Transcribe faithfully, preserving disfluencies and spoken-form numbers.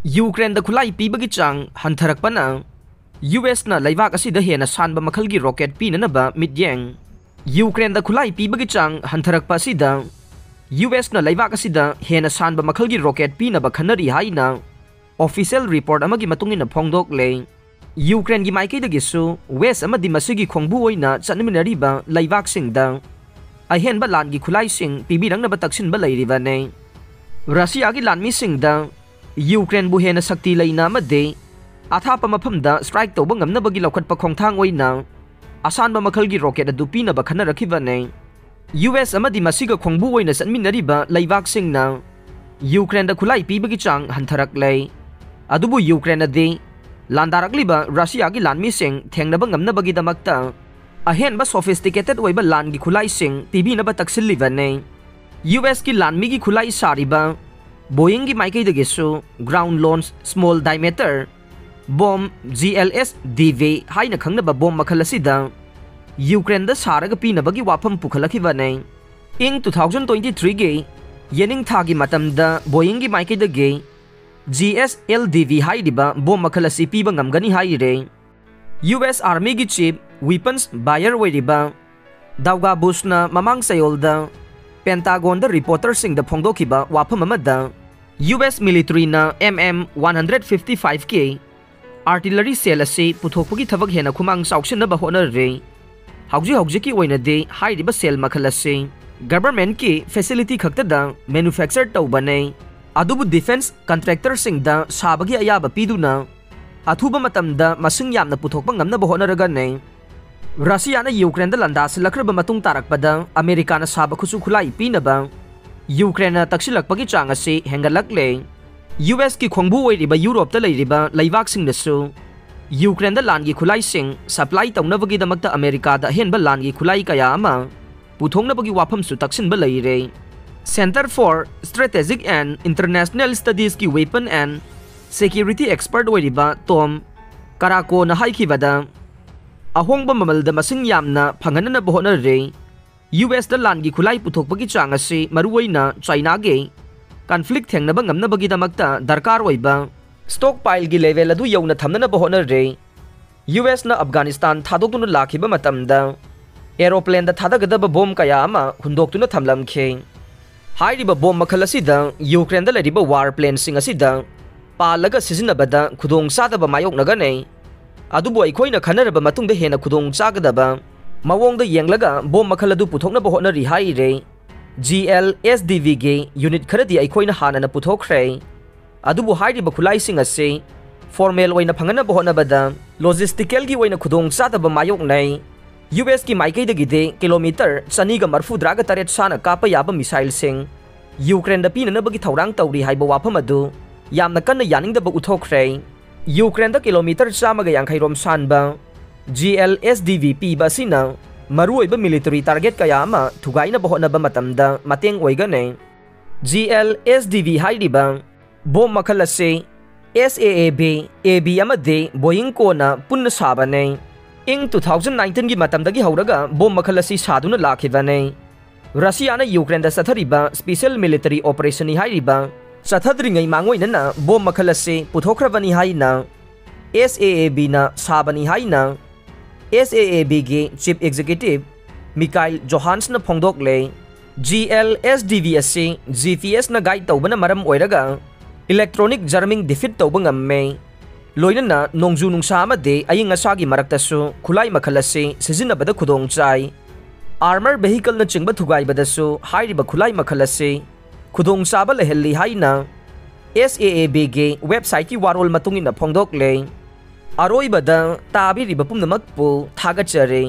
ꯌꯨꯀ꯭ꯔꯦꯟꯗ ꯈꯨꯠꯂꯥꯏ ꯄꯤꯕꯒꯤ ꯆꯥꯡ ꯍꯟꯊꯔꯛꯄꯅ ꯌꯨ ꯑꯦꯁꯅ ꯂꯩꯕꯥꯛ ꯑꯁꯤꯗ ꯍꯦꯟꯅ ꯁꯥꯟꯕ ꯃꯈꯜꯒꯤ ꯔꯣꯀꯦꯠ ꯄꯤꯅꯅꯕ ꯃꯤꯠꯌꯦꯡ꯫ ꯌꯨꯀ꯭ꯔꯦꯟꯗ ꯈꯨꯠꯂꯥꯏ ꯄꯤꯕꯒꯤ ꯆꯥꯡ ꯍꯟꯊꯔꯛꯄ ꯑꯁꯤꯗ ꯌꯨ ꯑꯦꯁꯅ ꯂꯩꯕꯥꯛ ꯑꯁꯤꯗ ꯍꯦꯟꯅ ꯁꯥꯟꯕ ꯃꯈꯜꯒꯤ ꯔꯣꯀꯦꯠ ꯄꯤꯅꯕ ꯈꯟꯅꯔꯤ ꯍꯥꯏꯅ ꯑꯣꯐꯤꯁꯤꯌꯦꯜ ꯔꯤꯄꯣꯔꯠ ꯑꯃꯒꯤ ꯃꯇꯨꯡ ꯏꯟꯅ ꯐꯣꯡꯗꯣꯛꯂꯦ꯫ ꯌꯨꯀ꯭ꯔꯦꯟꯒꯤ ꯃꯥꯏꯀꯩꯗꯒꯤꯁꯨ ꯋꯦꯁ ꯑꯃꯗꯤ ꯃꯁꯤꯒꯤ ꯈꯣꯡꯕꯨ ꯑꯣꯏꯅ ꯆꯠꯃꯤꯟꯅꯔꯤꯕ ꯂꯩꯕꯥꯛꯁꯤꯡꯗ ꯑꯍꯦꯟꯕ ꯂꯥꯟꯒꯤ ꯈꯨꯠꯂꯥꯏꯁꯤꯡ ꯄꯤꯕꯤꯔꯛꯅꯕ ꯇꯛꯁꯤꯟꯕ ꯂꯩꯔꯤꯕꯅꯤ꯫ ꯔꯁꯤꯌꯥꯒꯤ ꯂꯥꯟꯃꯤꯁꯤꯡꯗ ꯌꯨꯀ꯭ꯔꯦꯟꯕꯨ ꯍꯦꯟꯅ ꯁꯛꯇꯤ ꯂꯩꯅ ꯑꯃꯗꯤ ꯑꯊꯥꯞꯄ ꯃꯐꯝꯗ ꯁ꯭ꯇ꯭ꯔꯥꯏꯛ ꯇꯧꯕ ꯉꯝꯅꯕꯒꯤ ꯂꯧꯈꯠꯄ ꯈꯣꯡꯊꯥꯡ ꯑꯣꯏꯅ ꯑꯁꯥꯟꯕ ꯃꯈꯜꯒꯤ ꯔꯣꯀꯦꯠ ꯑꯗꯨ ꯄꯤꯅꯕ ꯈꯟꯅꯔꯛꯈꯤꯕꯅꯤ꯫ ꯌꯨ ꯑꯦꯁ ꯑꯃꯗꯤ ꯃꯁꯤꯒ ꯈꯣꯡꯕꯨ ꯑꯣꯏꯅ ꯆꯠꯃꯤꯟꯅꯔꯤꯕ ꯂꯩꯕꯥꯛꯁꯤꯡꯅ ꯌꯨꯀ꯭ꯔꯦꯟꯗ ꯈꯨꯠꯂꯥꯏ ꯄꯤꯕꯒꯤ ꯆꯥꯡ ꯍꯟꯊꯔꯛꯂꯦ꯫ ꯑꯗꯨꯕꯨ ꯌꯨꯀ꯭ꯔꯦꯟꯅꯗꯤ ꯂꯥꯟꯗꯥꯔꯛꯂꯤꯕ ꯔꯁꯤꯌꯥꯒꯤ ꯂꯥꯟꯃꯤꯁꯤꯡ ꯊꯦꯡꯅꯕ ꯉꯝꯅꯕꯒꯤꯗꯃꯛꯇ ꯑꯍꯦꯟꯕ ꯁꯣꯐꯤꯁꯇꯤꯀꯦꯇꯦꯗ ꯑꯣꯏꯕ ꯂꯥꯟꯒꯤ ꯈꯨꯠꯂꯥꯏꯁꯤꯡ ꯄꯤꯕꯤꯅꯕ ꯇꯛꯁꯤꯜꯂꯤꯕꯅꯤ꯫ ꯌꯨ ꯑꯦꯁꯀꯤ ꯂꯥꯟꯃꯤꯒꯤ ꯈꯨꯠꯂꯥꯏ ꯁꯥꯔꯤꯕ ꯕꯣꯌꯤꯡꯒꯤ ꯃꯥꯏꯀꯩꯗꯒꯤꯁꯨ ground launched small diameter bomb, G L S D B ꯍꯥꯏꯅ ꯈꯪꯅꯕ ꯕꯣꯝ ꯃꯈꯜ ꯑꯁꯤꯗ ꯌꯨꯀ꯭ꯔꯦꯟꯗ ꯁꯥꯔꯒ ꯄꯤꯅꯕꯒꯤ ꯋꯥꯐꯝ ꯄꯨꯈꯠꯂꯛꯈꯤꯕꯅꯤ꯫ ꯏꯪ ꯇꯨ ꯊꯥꯎꯖꯟ ꯇ꯭ꯋꯦꯟꯇꯤ ꯊ꯭ꯔꯤꯒꯤ ꯌꯦꯅꯤꯡꯊꯥꯒꯤ ꯃꯇꯝꯗ ꯕꯣꯌꯤꯡꯒꯤ ꯃꯥꯏꯀꯩꯗꯒꯤ ꯖꯤ ꯑꯦꯁ ꯑꯦꯜ ꯗꯤ ꯚꯤ ꯍꯥꯏꯔꯤꯕ ꯕꯣꯝ ꯃꯈꯜ ꯑꯁꯤ ꯄꯤꯕ ꯉꯝꯒꯅꯤ ꯍꯥꯏꯔꯦ꯫ ꯌꯨ ꯑꯦꯁ ꯑꯥꯔꯃꯤꯒꯤ ꯆꯤꯐ ꯋꯤꯄꯟꯁ ꯕꯥꯌꯔ ꯑꯣꯏꯔꯤꯕ ꯗꯥꯎꯒꯥ ꯕꯨꯁꯅ ꯃꯃꯥꯡ ꯆꯌꯣꯜꯗ ꯄꯦꯟꯇꯥꯒꯣꯟꯗ ꯔꯤꯄꯣꯔꯇꯔꯁꯤꯡꯗ ꯐꯣꯡꯗꯣꯛꯈꯤꯕ ꯋꯥꯐꯝ ꯑꯃꯗ, ꯌꯨ ꯑꯦꯁ ꯃꯤꯂꯤꯇꯔꯤꯅ M M one hundred fifty five ꯀꯤ ꯑꯥꯔꯇꯤꯂꯔꯤ ꯁꯦꯜ ꯑꯁꯤ ꯄꯨꯊꯣꯛꯄꯒꯤ ꯊꯕꯛ ꯍꯦꯟꯅ ꯈꯨꯃꯥꯡ ꯆꯥꯎꯁꯤꯟꯅꯕ ꯍꯣꯠꯅꯔꯤ꯫ ꯍꯧꯖꯤꯛ ꯍꯧꯖꯤꯛꯀꯤ ꯑꯣꯏꯅꯗꯤ ꯍꯥꯏꯔꯤꯕ ꯁꯦꯜ ꯃꯈꯜ ꯑꯁꯤ ꯒꯚꯔꯟꯃꯦꯟꯠꯀꯤ ꯐꯦꯁꯤꯂꯤꯇꯤ ꯈꯛꯇꯗ ꯃꯦꯅꯨꯐꯦꯛꯆꯔ ꯇꯧꯕꯅꯤ, ꯑꯗꯨꯕꯨ ꯗꯤꯐꯦꯟꯁ ꯀꯟꯇ꯭ꯔꯦꯛꯇꯔꯁꯤꯡꯗ ꯁꯥꯕꯒꯤ ꯑꯌꯥꯕ ꯄꯤꯗꯨꯅ ꯑꯊꯨꯕ ꯃꯇꯝꯗ ꯃꯁꯤꯡ ꯌꯥꯝꯅ ꯄꯨꯊꯣꯛꯄ ꯉꯝꯅꯕ ꯍꯣꯠꯅꯔꯒꯅꯤ꯫ ꯔꯁꯤꯌꯥꯅ ꯌꯨꯀ꯭ꯔꯦꯟꯗ ꯂꯥꯟꯗꯥꯁꯤꯜꯂꯛꯈ꯭ꯔꯕ ꯃꯇꯨꯡ ꯇꯥꯔꯛꯄꯗ ꯑꯃꯦꯔꯤꯀꯥꯅ ꯁꯥꯕ ꯈꯨꯠꯁꯨ ꯈꯨꯠꯂꯥꯏ ꯄꯤꯅꯕ ꯌꯨꯀ꯭ꯔꯦꯟꯅ ꯇꯛꯁꯤꯜꯂꯛꯄꯒꯤ ꯆꯥꯡ ꯑꯁꯤ ꯍꯦꯟꯒꯠꯂꯛꯂꯦ꯫ ꯌꯨ ꯑꯦꯁꯀꯤ ꯈꯣꯡꯕꯨ ꯑꯣꯏꯔꯤꯕ ꯌꯨꯔꯣꯞꯇ ꯂꯩꯔꯤꯕ ꯂꯩꯕꯥꯛꯁꯤꯡꯅꯁꯨ ꯌꯨꯀ꯭ꯔꯦꯟꯗ ꯂꯥꯟꯒꯤ ꯈꯨꯠꯂꯥꯏꯁꯤꯡ ꯁꯄ꯭ꯂꯥꯏ ꯇꯧꯅꯕꯒꯤꯗꯃꯛꯇ ꯑꯃꯦꯔꯤꯀꯥꯗ ꯑꯍꯦꯟꯕ ꯂꯥꯟꯒꯤ ꯈꯨꯠꯂꯥꯏ ꯀꯌꯥ ꯑꯃ ꯄꯨꯊꯣꯛꯅꯕꯒꯤ ꯋꯥꯐꯝꯁꯨ ꯇꯛꯁꯤꯟꯕ ꯂꯩꯔꯦ꯫ Centre for Strategic and International Studies ꯀꯤ weapon and security expert ꯑꯣꯏꯔꯤꯕ ꯇꯣꯝ ꯀꯔꯥꯀꯣꯅ ꯍꯥꯏꯈꯤꯕꯗ, ꯑꯍꯣꯡꯕ ꯃꯃꯜꯗ ꯃꯁꯤꯡ ꯌꯥꯝꯅ ꯐꯪꯍꯟꯅꯅꯕ ꯍꯣꯠꯅꯔꯦ꯫ ꯌꯨ ꯑꯦꯁꯇ ꯂꯥꯟꯒꯤ ꯈꯨꯠꯂꯥꯏ ꯄꯨꯊꯣꯛꯄꯒꯤ ꯆꯥꯡ ꯑꯁꯤ ꯃꯔꯨꯑꯣꯏꯅ ꯆꯥꯏꯅꯥꯒꯤ conflict ꯊꯦꯡꯅꯕ ꯉꯝꯅꯕꯒꯤꯗꯃꯛꯇ ꯗꯔꯀꯥꯔ ꯑꯣꯏꯕ stockpile ꯒꯤ level ꯑꯗꯨ ꯌꯧꯅ ꯊꯝꯅꯅꯕ ꯍꯣꯠꯅꯔꯦ꯫ ꯌꯨ ꯑꯦꯁꯅ ꯑꯐꯒꯥꯅꯤꯁꯇꯥꯟ ꯊꯥꯗꯣꯛꯇꯨꯅ ꯂꯥꯛꯈꯤꯕ ꯃꯇꯝꯗ aeroplane ꯗ ꯊꯥꯗꯒꯗꯕ bomb ꯀꯌꯥ ꯑꯃ ꯍꯨꯟꯗꯣꯛꯇꯨꯅ ꯊꯝꯂꯝꯈꯤ꯫ ꯍꯥꯏꯔꯤꯕ bomb ꯃꯈꯜ ꯑꯁꯤꯗ ꯌꯨꯀ꯭ꯔꯦꯟꯗ ꯂꯩꯔꯤꯕ war plane ꯁꯤꯡ ꯑꯁꯤꯗ ꯄꯥꯜꯂꯒ ꯁꯤꯖꯤꯟꯅꯕꯗ ꯈꯨꯗꯣꯡꯆꯥꯗꯕ ꯃꯥꯌꯣꯛꯅꯒꯅꯤ꯫ ꯑꯗꯨꯕꯨ ꯑꯩꯈꯣꯏꯅ ꯈꯟꯅꯔꯕ ꯃꯇꯨꯡꯗ ꯍꯦꯟꯅ ꯈꯨꯗꯣꯡ ꯆꯥꯒꯗꯕ ꯃꯑꯣꯡꯗ ꯌꯦꯡꯂꯒ bomb ꯃꯈꯜ ꯑꯗꯨ ꯄꯨꯊꯣꯛꯅꯕ ꯍꯣꯠꯅꯔꯤ ꯍꯥꯏꯔꯦ꯫ G L S D V ꯒꯤ unit ꯈꯔꯗꯤ ꯑꯩꯈꯣꯏꯅ ꯍꯥꯟꯅꯅ ꯄꯨꯊꯣꯛꯈ꯭ꯔꯦ꯫ ꯑꯗꯨꯕꯨ ꯍꯥꯏꯔꯤꯕ ꯈꯨꯠꯂꯥꯏꯁꯤꯡ ꯑꯁꯤ formal ꯑꯣꯏꯅ ꯐꯪꯍꯟꯅꯕ ꯍꯣꯠꯅꯕꯗ logistical ꯒꯤ ꯑꯣꯏꯅ ꯈꯨꯗꯣꯡꯆꯥꯗꯕ ꯃꯥꯌꯣꯛꯅꯩ꯫ ꯌꯨ ꯑꯦꯁ ꯀꯤ ꯃꯥꯏꯀꯩꯗꯒꯤꯗꯤ kilometre ꯆꯅꯤꯒ ꯃꯔꯐꯨꯇꯔꯥꯒ ꯇꯔꯦꯠ ꯁꯥꯅ ꯀꯥꯞꯄ ꯌꯥꯕ missile ꯁꯤꯡ ꯌꯨꯀ꯭ꯔꯦꯟꯗ ꯄꯤꯅꯅꯕꯒꯤ ꯊꯧꯔꯥꯡ ꯇꯧꯔꯤ ꯍꯥꯏꯕ ꯋꯥꯐꯝ ꯑꯗꯨ ꯌꯥꯝꯅ ꯀꯟꯅ ꯌꯥꯅꯤꯡꯗꯕ ꯎꯠꯊꯣꯛꯈ꯭ꯔꯦ꯫ ꯌꯨꯀ꯭ꯔꯦꯟꯗ kilometre ꯆꯥꯝꯃꯒ ꯌꯥꯡꯈꯩ ꯔꯣꯝ ꯁꯥꯟꯕ G L S D B ꯄꯤꯕ ꯑꯁꯤꯅ ꯃꯔꯨꯑꯣꯏꯕ military target ꯀꯌꯥ ꯑꯃ ꯊꯨꯒꯥꯏꯅꯕ ꯍꯣꯠꯅꯕ ꯃꯇꯝꯗ ꯃꯇꯦꯡ ꯑꯣꯏꯒꯅꯤ꯫ G L S D V ꯍꯥꯏꯔꯤꯕ bomb ꯃꯈꯜ ꯑꯁꯤ ꯑꯦꯁ ꯑꯦ ꯑꯦ ꯚꯤ, ꯑꯦ ꯚꯤ ꯑꯃꯗꯤ Boeing ꯀꯣꯟꯅ ꯄꯨꯟꯅ ꯁꯥꯕꯅꯤ꯫ ꯏꯪ two thousand nineteen ꯒꯤ ꯃꯇꯝꯗꯒꯤ ꯍꯧꯔꯒ bomb ꯃꯈꯜ ꯑꯁꯤ ꯁꯥꯗꯨꯅ ꯂꯥꯛꯈꯤꯕꯅꯤ꯫ ꯔꯁꯤꯌꯥꯅ ꯌꯨꯀ꯭ꯔꯦꯟꯗ ꯆꯠꯊꯔꯤꯕ special military operation ꯅꯤ ꯍꯥꯏꯔꯤꯕ ꯆꯠꯊꯗ꯭ꯔꯤꯉꯩ ꯃꯥꯡꯑꯣꯏꯅꯅ bomb ꯃꯈꯜ ꯑꯁꯤ ꯄꯨꯊꯣꯛꯈ꯭ꯔꯕꯅꯤ ꯍꯥꯏꯅ ꯑꯦꯁ ꯑꯦ ꯑꯦ ꯚꯤꯅ ꯁꯥꯕꯅꯤ ꯍꯥꯏꯅ ꯑꯦꯁ ꯑꯦ ꯑꯦ ꯚꯤꯒꯤ chief executive ꯃꯤꯀꯥꯏꯜ ꯖꯣꯍꯥꯟꯁꯅ ꯐꯣꯡꯗꯣꯛꯂꯦ꯫ G L S D B ꯑꯁꯤ ꯖꯤ ꯄꯤ ꯑꯦꯁꯅ guide ꯇꯧꯕꯅ ꯃꯔꯝ ꯑꯣꯏꯔꯒ electronic jamming defeat ꯇꯧꯕ ꯉꯝꯃꯦ꯫ ꯂꯣꯏꯅꯅ ꯅꯣꯡꯖꯨ ꯅꯨꯡꯁꯥ ꯑꯃꯗꯤ ꯑꯏꯪ ꯑꯁꯥꯒꯤ ꯃꯔꯛꯇꯁꯨ ꯈꯨꯠꯂꯥꯏ ꯃꯈꯜ ꯑꯁꯤ ꯁꯤꯖꯤꯟꯅꯕꯗ ꯈꯨꯗꯣꯡ ꯆꯥꯏ꯫ Armor vehicle ꯅꯆꯤꯡꯕ ꯊꯨꯒꯥꯏꯕꯗꯁꯨ ꯍꯥꯏꯔꯤꯕ ꯈꯨꯠꯂꯥꯏ ꯃꯈꯜ ꯑꯁꯤ ꯈꯨꯗꯣꯡꯆꯥꯕ ꯂꯩꯍꯜꯂꯤ ꯍꯥꯏꯅ ꯑꯦꯁ ꯑꯦ ꯑꯦ ꯚꯤꯒꯤ website ꯀꯤ ꯋꯥꯔꯣꯜ ꯃꯇꯨꯡ ꯏꯟꯅ ꯐꯣꯡꯗꯣꯛꯂꯦ꯫ ꯑꯔꯣꯏꯕꯗ ꯇꯥꯕꯤꯔꯤꯕ ꯄꯨꯝꯅꯃꯛꯄꯨ ꯊꯥꯒꯠꯆꯔꯤ꯫